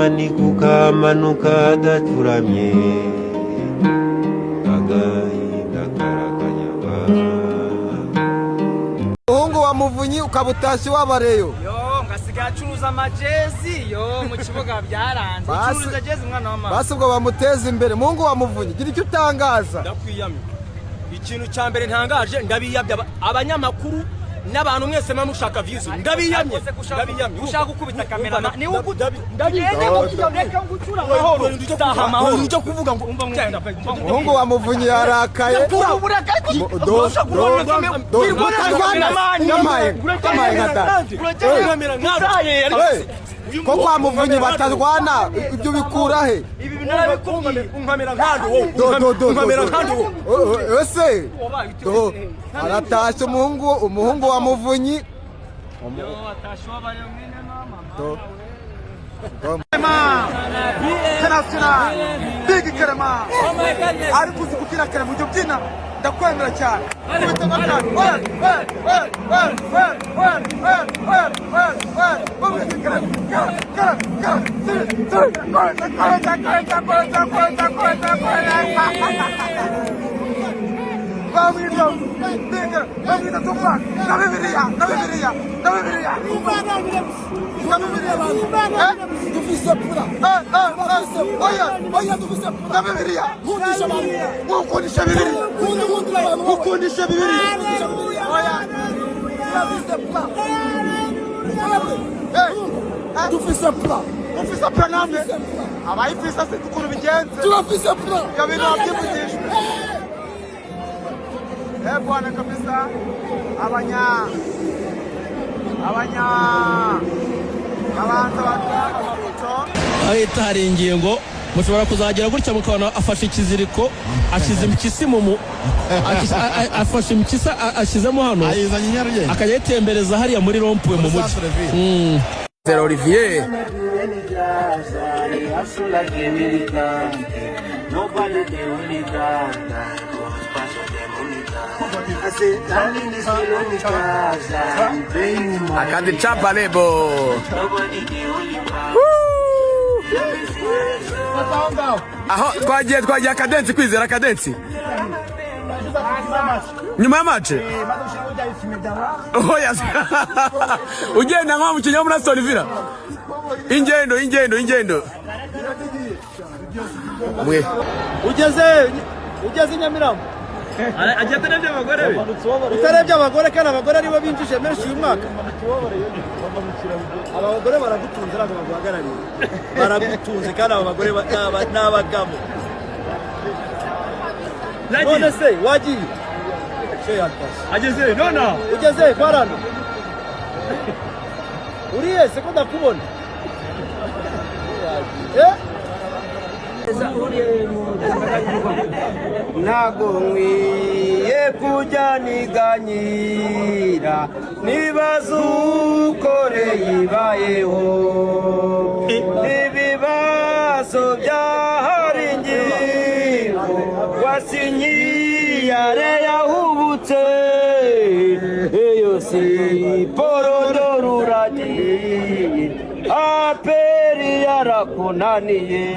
Uramanika ukamanuka adacuramye, agahinda karakanyagwa. Umuhungu wa Muvunyi, ukaba utashye wabareyo. Yo, ngasigaye acuruza amajezi yo mu kibuga, byaranze. Ucuruza jezi, mwana wa mama. Basi ubwo bamuteza imbere. Muhungu wa Muvunyi, gira icyo utangaza. Ndakwiyamye. Ikintu cya mbere ntangaje, ndabiyamye abanyamakuru n'abantu mwese muba mushaka views, ndabiyamye, ndabiyamye. Ushaka gukubita kamera ni Ndabiyamye. Reka ngucura amahoro, taha amahoro. Ujya kuvuga ngo Umuhungu wa Muvunyi yarakaye. Do do do, mutarwana. Yampaye, yampaye nka data. Hey, ko kwa Muvunyi batarwana, ibyo bikura he? Ibi narabikubwiye. Unkamera nkandi wowe. Do do do. Unkamera Do. nkandi wowe. Oh, oh, ese do, aratashye umuhungu, umuhungu wa Muvunyi. Yo, atashye wabaye mwene mama. Do do. International Big Kerema, ariko uzi kubyina Kerema, ujya ubyina, ndakwemera cyane. Kubita nka we we we we we we we we we we we Kerema, Kerema, Kerema, three, three, kwenda, kwenda, kwenda, kwenda, kwenda, kwenda. Bamwita Big, bamwita Tupac na Bibiliya, na Bibiliya, na Bibiliya, na Bibiliya. Eh? Dufise plan. Eh, eh, eh, oya. Oya, dufise plan. Na Bibiliya. Nkundisha abantu. Gukundisha Bibiliya. Nkunda, nkundira abantu. Gukundisha Bibiliya. Nkundisha Bibiliya. Oya. Turafise plan. Eh, eh. Dufise plan. Ufise plan namwe abayifise, sinzi ukuntu bigenze. Turafise plan. Ibyo bintu wabyivugishwe. Eh bwana, kabisa, abanya babanza batwara amafoto. Ahita hari ingingo mushobora kuzagira gutya mukabona afashe ikiziriko, ashyize impyisi mu mu afashe impyisi, ashyizemo hano. Ayizanye i Nyarugenge. Akajya ayitembereza hariya muri rond-point mu mujyi. Centre ville. Zero Olivier. Nobody dey only God, I say, darling, is only God. Akandi chapa lebo. Nobody dey only God. Aho twagiye, twagiye akadensi, Kwizera, akadensi nyuma ya match. Oya, ugenda nka mukinnyi wo muri Aston Villa, ingendo, ingendo, ingendo mwe. Ugeze i Nyamirambo. Agiye atarebye abagore be. Utarebye abagore, kandi abagore aribo binjije menshi uyu mwaka. Aba bagore baragutunze, ntabwo baguhagarariye, baragutunze. Kandi aba bagore ni abagabo. None se wagiye? Se yatashye. Ageze nona. Ugeze kwa rano? Uriye se ko ndakubona? Eh? Ntago nkwiye kujya niganyira, nibaza ukore ibayeho n'ibibazo byahari, ingingo wasinyiyare yahubutse, iyo siporo dore uragiye, APR yarakunaniye.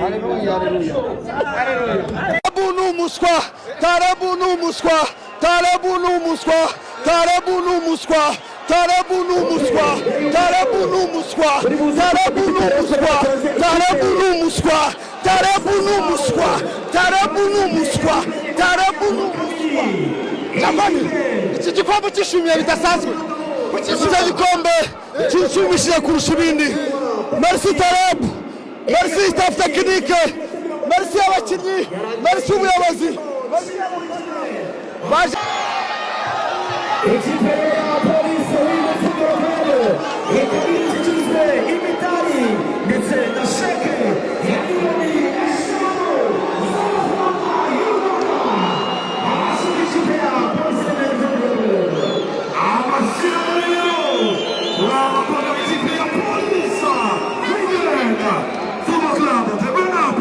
Tarabu ni umuswa, Tarabu ni umuswa, Tarabu ni umuswa, Tarabu ni umuswa, Tarabu ni umuswa, Tarabu ni umuswa, Tarabu ni umuswa, Tarabu ni umuswa, Tarabu ni umuswa, Tarabu ni umuswa, Tarabu ni umuswa. Jamani, iki gikombe cyishimiye bidasanzwe, icyo gikombe kinshimishije kurusha ibindi. Merci Tarabu, merci staff technique, merci abakinnyi, merci ubuyobozi baje. Ikipe ya Polisi Women Football Club ikaba igizwe imidari ndetse na sheke ya miliyoni 5 z'amafaranga y'u Rwanda. Amashyi ikipe ya Polisi Women Football Club. Amashyi rero abakobwa b'ikipe ya Polisi Women Football Club, the runner-up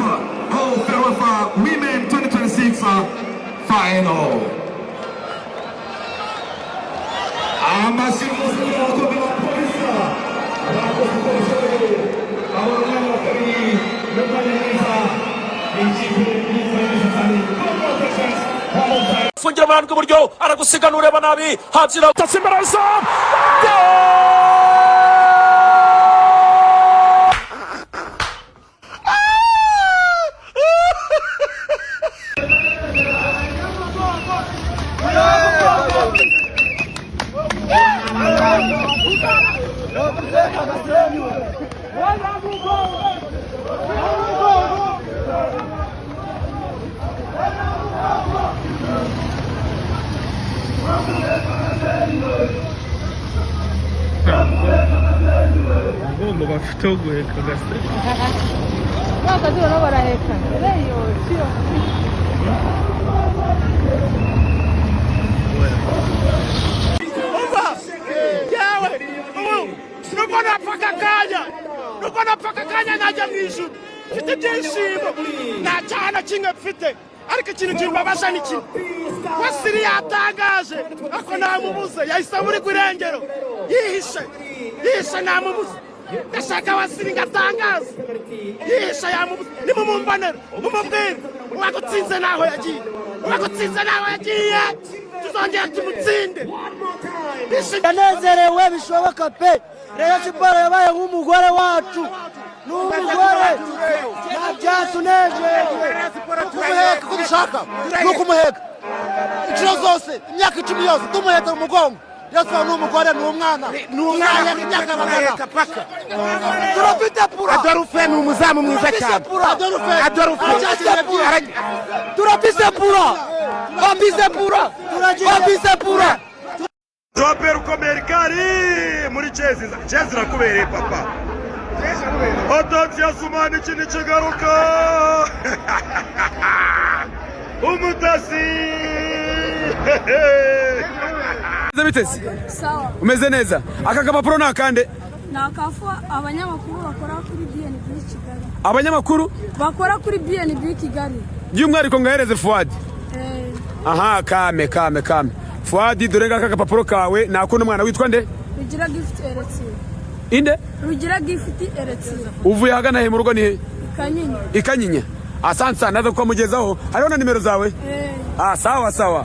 of FERWAFA Women 2026 final. Amashyi rwose ku bakobwa ba Polisi, bakoze uko bashoboye, aho umwanya wa kabiri. Fungira mu ruhande rw'iburyo, aragusiga nureba nabi habyira Tasi imbere y'izamu. Umugongo bafite wo guheka agaseke. Akazuba nabo baraheka reyo ciyo. Umva yewe, ubu nubwo napfa aka kanya, nubwo napfa aka kanya najya mu ijuru mfite ibyishimo, nta cyaha na kimwe mfite, ariko ikintu kimbabaza ni kimwe: Wasiri yatangaje ako namubuze, yahise aburirwa irengero, yihishe, yihishe, namubuze. Ndashaka Wasiri ngo atangaze, yihishe, yamubuze. Nimumumbonere mumubwire uwagutsinze naho yagiye, uwagutsinze naho yagiye, tuzongera tumutsinde. Ndanezerewe bishoboka pe. Rayon Sport yabaye nk'umugore wacu, ni umugore, nta byatunejeje. Kumuheka uko dushaka ni ukumuheka inshuro zose, imyaka 10 yose tumuheka mu mugongo. Rayon Sport ni umugore, ni umwana, ni umwana imyaka magana. Turafite pura. Adolphe ni umuzamu mwiza cyane. Adolphe. Adolphe. Turafise pura, bafise pura, bafise pura. Dropper ukomeye kari muri jezi, jezi irakubereye papa. Attention Sumani, iki ni kigaruka umutasi. Biteze. Sawa. Umeze neza? Aka gapapuro ni akande? Ni akafu abanyamakuru bakora kuri BNB Kigali. Abanyamakuru bakora kuri BNB Kigali. By'umwihariko ngahereze Fuadi. Eh. Aha, kame kame kame Fuadi, dore ngaka agapapuro kawe ni akuno. Mwana witwa nde? Rugira Gift Eretsi. Inde? Rugira Gift Eretsi. Uvuye ahagana he? Mu rugo ni he? Ikanyinya. Ikanyinya, asante sana, naza kukamugezaho. Hariho na nimero zawe. Eh. Ah, sawa sawa.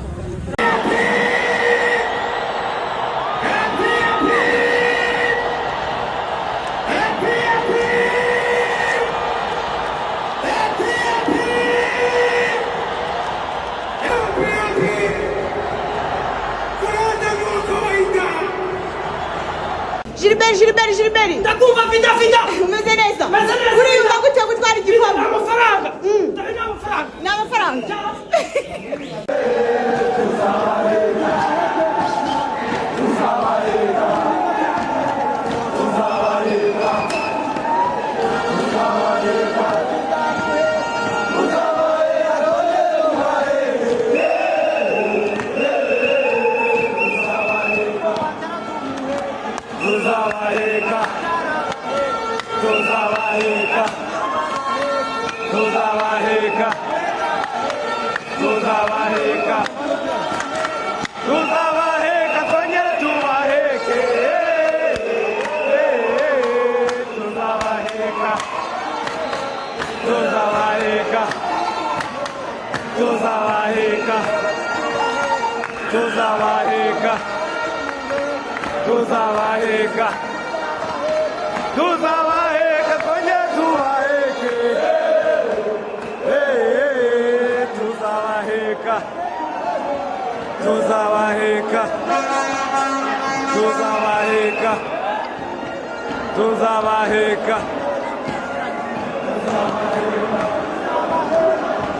Gilbert, Gilbert, Gilbert. Ndakumva, vida vida. Umeze neza? Meze neza. Uriyumva gute gutwara igikombe? Amafaranga. Ni amafaranga. Ni amafaranga. Tuzabaheka, tuzabaheka, tuzabaheka, tuzabaheka, tuzabaheka, twongere tubaheke, tuzabaheka, tuzabaheka, tuzabaheka, tuzabaheka, tuzabaheka, tuzabaheka, twongere tubaheke, tuzabaheka, tuzabaheka, tuzabaheka, tuzabaheka,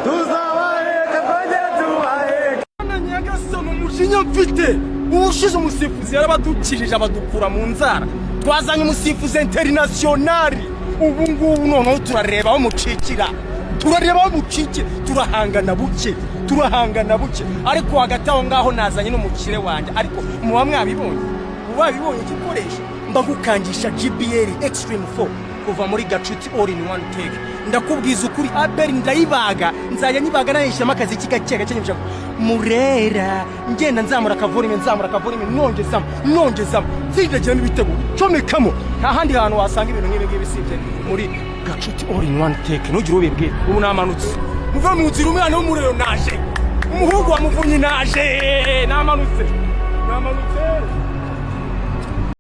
tuzabaheka, twongere tubaheke. Nyagasani, umujinya mfite! Ubushize umusifuzi yarabadukirije, abadukura mu nzara. Twazanye umusifuzi international. Ubu ngubu noneho turareba aho mucikira, turareba aho mucikira. Turahangana buke, turahangana buke, ariko hagati aho ngaho nazanye n'umukire wanjye. Ariko muba mwabibonye, muba mwabibonye igikoresho mbagukangisha, JBL Extreme 4 kuva muri Gacuti All in One Tech. Ndakubwiza ukuri, APR ndayibaga, nzajya nyibaga nayishyiramo akaziki gake gake, nyumva murera, ngenda nzamura akavolume, nzamura akavolume, nongezamo, nongezamo, ntsindagiramo ibitego, comekamo. Nta handi hantu wasanga ibintu nk'ibi ngibi usibye muri Gacuti all in one take. Ntugire ubibwira. Ubu namanutse, muve mu nzira. Umwana w'umuriro naje, umuhungu wa Muvunyi naje, namanutse, namanutse.